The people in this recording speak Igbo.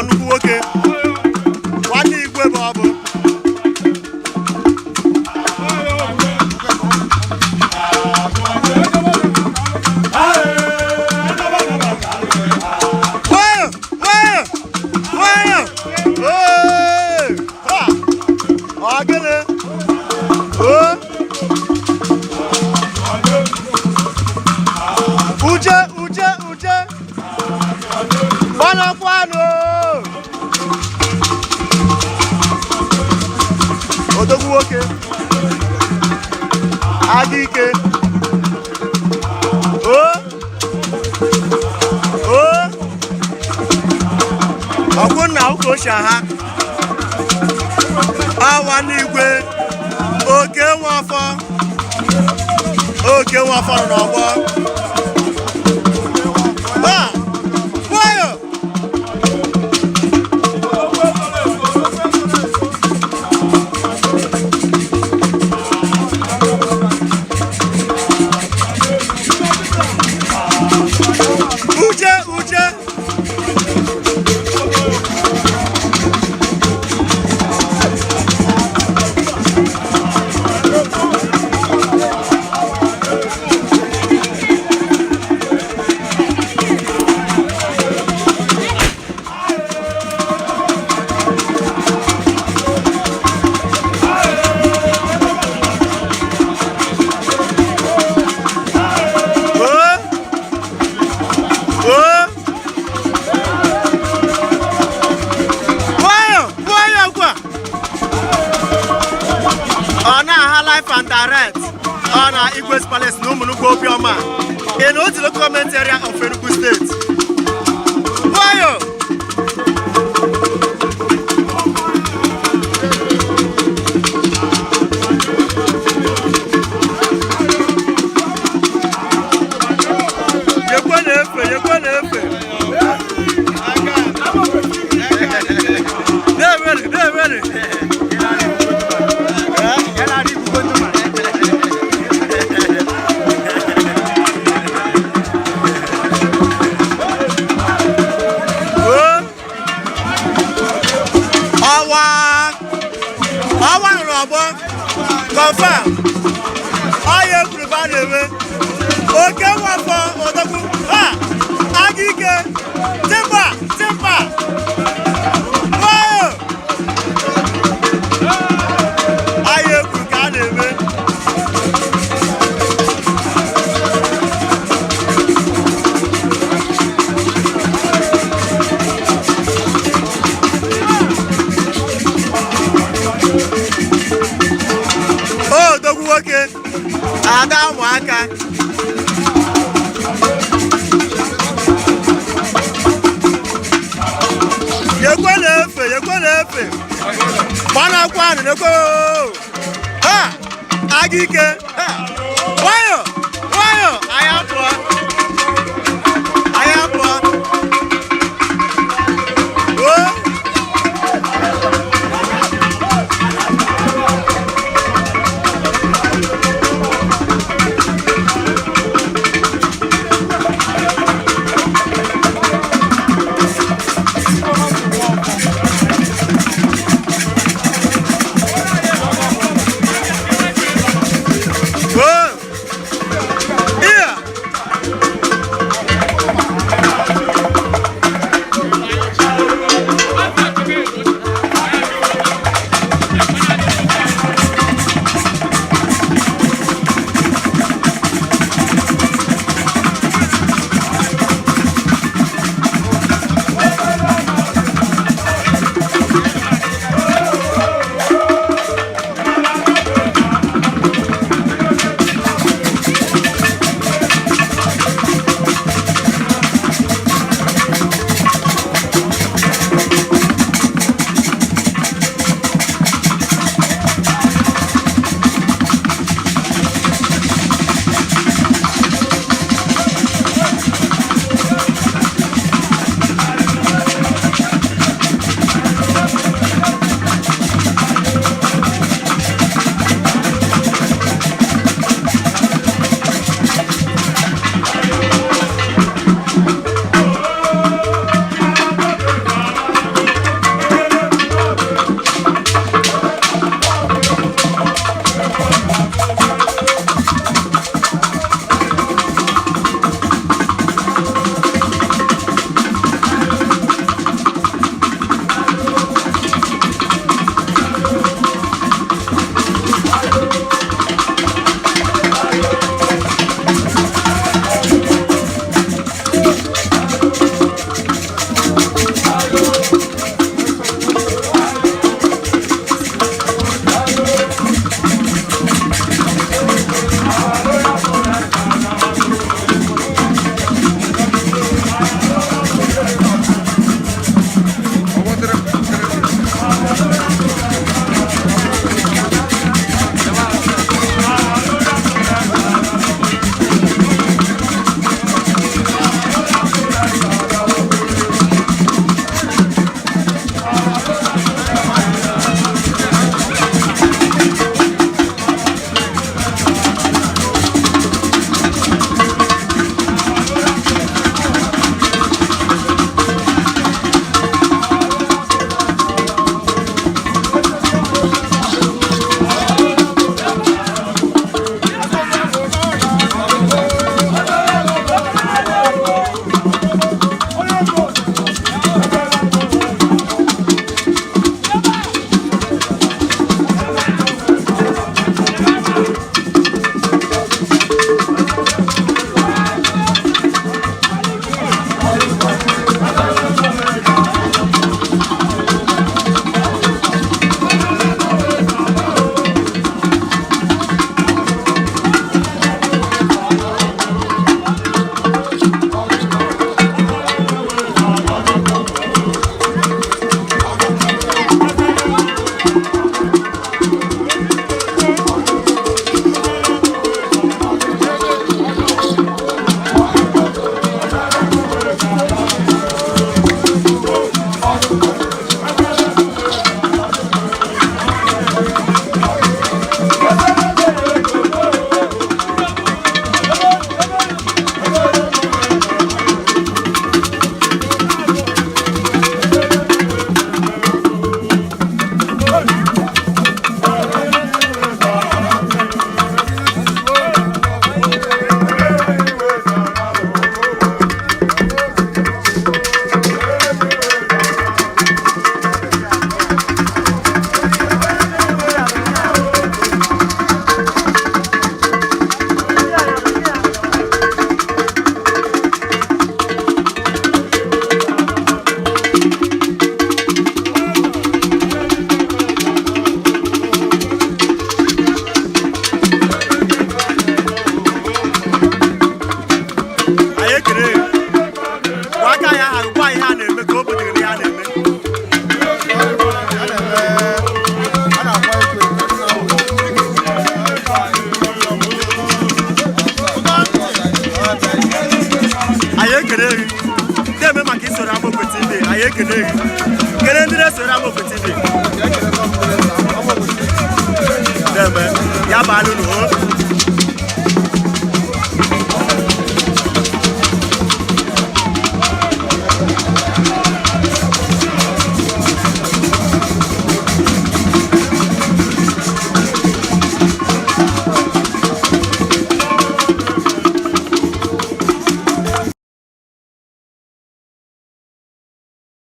Nnukwu nwoke, nwanne igwe bụ ọ bụ. Nwayọ, nwayọ, nwayọ. Ee! Ha! Ọ gịnị? Oo! Uje, uje, uje! Gbanakwanụ! Odogwu nwoke! Aga ike! Oo! Oo! Ọkwụ nna ụka ochie ha awa n'igwe oke nwafọ, oke nwafọ nọ n'ọgbọ. Ha! Nwayọ! Uche, uche! Oo! Oo! Nwayọ, nwayọ kwa! Ọ na-aha live and direct. Ọ na Igwe's Palace na Ụmụnukwu Obiọma in Oti Local Government Area of Enugu State. Nwayọ! Yekwe na-efe, yekwe na-efe. Na-ewere, na-ewere. Oo! Ọwa! Ọwa nọ n'ọgbọ. Confirm. Ọya ekwuru ba na-eme. Oke nwafọ odogwu. Ha! Aga ike! Timba! Timba! Nwayọ! Ahịa ekwuru ka a na-eme. O odogwu nwoke, ada ụmụaka. Yekwe na-efe, yekwe na-efe. Gbanakwanụ, nekwe oo. Ha! Aga ike! Ha! Nwayọ! Nwayọ! Anyị apụọ! Anyị apụọ! Oo! Oo! Ekene gị, kene ndị na-esoro Amaokwe TV. Deme ya baalụ nụ o.